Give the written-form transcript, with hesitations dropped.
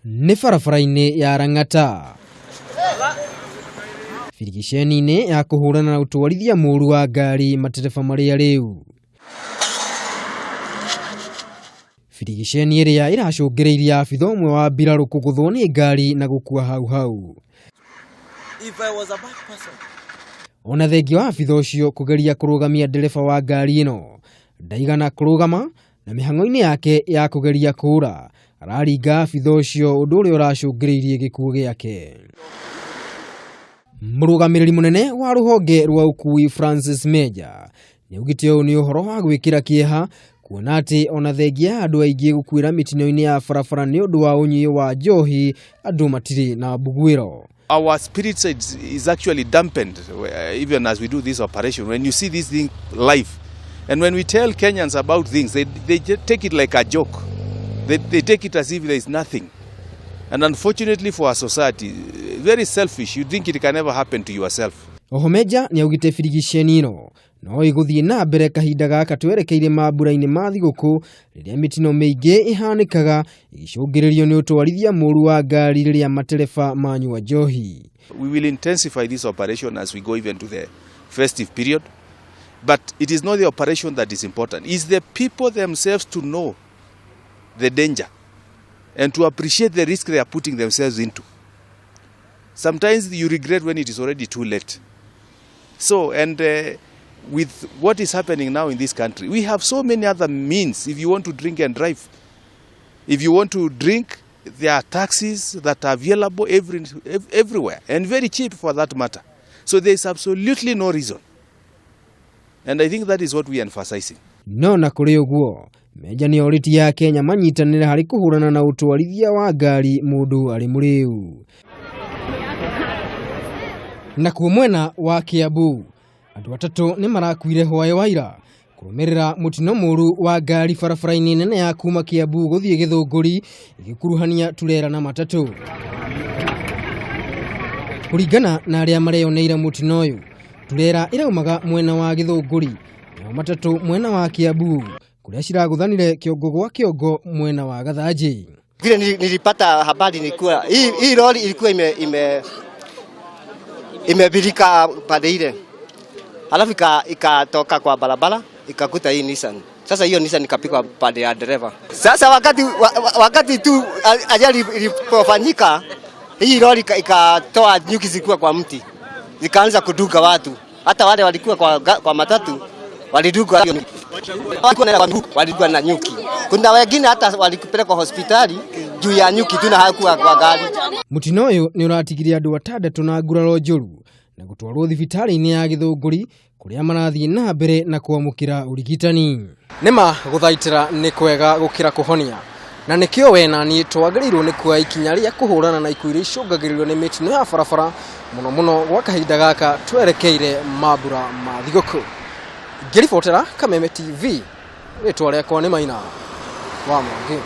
Nĩ barabara-inĩ ya Lang'ata. Birigiceni-inĩ ya kũhũrana na ũtwarithia mũru wa ngari matereba marĩa rĩu. Birigiceni ĩrĩa ĩracũngĩrĩirie abitha ũmwe wa mbirarũ kũgũthwo nĩ ngari na gũkua hau hau. If I was a bad person, Ona thengia wa abitha ũcio kũgeria kũrũgamia ndereba wa ngari ĩno, ndaigana kũrũgama na mĩhang'o-inĩ yake ya kũgeria kũũra araringa abitha ũcio ũndũ ũrĩa ũracũngĩrĩirie gĩkuũ gĩake. Mũrũgamĩrĩri mũnene wa rũhonge rwa ũkui Francis Meja nĩaugĩte ũyũ nĩ ũhoro wa gwĩkĩra kĩeha kuona atĩ ona thengia ya andũ aingĩ gũkuĩra mĩtino-inĩ ya barabara nĩ ũndũ wa ũnyui wa njohi andũ matirĩ na mbuguĩro. Our spirit is actually dampened even as we do this operation. When you see this thing live, and when we tell Kenyans about things, they take it like a joke. They take it as if there is nothing. And unfortunately for our society, very selfish. You think it can never happen to yourself. Oho Meja nĩaugĩte birigiceni ĩno no ĩgũthiĩ na mbere kahinda gaka twerekeire mambura-inĩ ma thigũkũ rĩrĩa mĩtino mĩingĩ ĩhanĩkaga ĩgĩcũngĩrĩrio nĩ ũtwarithia mũru wa ngari rĩrĩa matereba manyua njohi. We will intensify this operation as we go even to the festive period. But it is not the operation that is important. It's the people themselves to know the danger and to appreciate the risk they are putting themselves into. Sometimes you regret when it is already too late. And with what is happening now in this country, we have so many other means if you want to drink and drive. If you want to drink, there are taxis that are available everywhere and very cheap for that matter. So there is absolutely no reason. And I think that is what we are emphasizing. No na kũrĩ ũguo Meja nĩ orĩtie Akenya manyitanĩre harĩ kũhũrana na ũtwarithia wa ngari mũndũ arĩ mũrĩu. Nakuo mwena wa Kiambu andũ atatũ nĩ marakuire hwaĩ wa ira kũrũmĩrĩra mũtino mũru wa ngari barabara-inĩ nene ya kuma Kiambu gũthiĩ Gĩthũngũri ĩgĩkuruhania turera na matatũ. Kũringana na arĩa mareyoneire mũtino ũyũ, turera ĩraumaga mwena wa Gĩthũngũri nayo matatũ mwena wa Kiambu kũrĩa ciragũthanire kĩongo gwa kĩongo mwena wa Gathanjĩ. Vile nilipata habari ni kuwa hii lori ilikuwa imebirika pande ile, halafu ikatoka kwa barabara ikakuta hii Nissan. Sasa hiyo Nissan ikapigwa pande ya dereva. Sasa wakati tu ajali ilipofanyika, hii lori ikatoa nyuki zilikuwa kwa mti, zikaanza kudunga watu, hata wale walikuwa kwa matatu walidungwa, walidungwa na nyuki. Kuna wengine hata walipelekwa hospitali juu ya nyuki tu na hakuwa kwa gari. Mũtino ũyũ nĩ ũratigire andũ atandatũ na nguraro njũru na gũtwarwo thibitarĩ-inĩ ya Gĩthũngũri kũrĩa marathiĩ na mbere na kwamũkĩra ũrigitani. Nĩma gũthaitĩra nĩ kwega gũkĩra kũhonia na nĩkĩo we na niĩ twagĩrĩirwo nĩ kuoya ikinya rĩa kũhũrana na ikuũ iria icũngagĩrĩrio nĩ mĩtino ya barabara mũno mũno gwa kahinda gaka twerekeire mambura ma thigũkũ. Ngĩribotera Kameme TV, rĩtwa rĩakwa nĩ Maina wa Mwangi.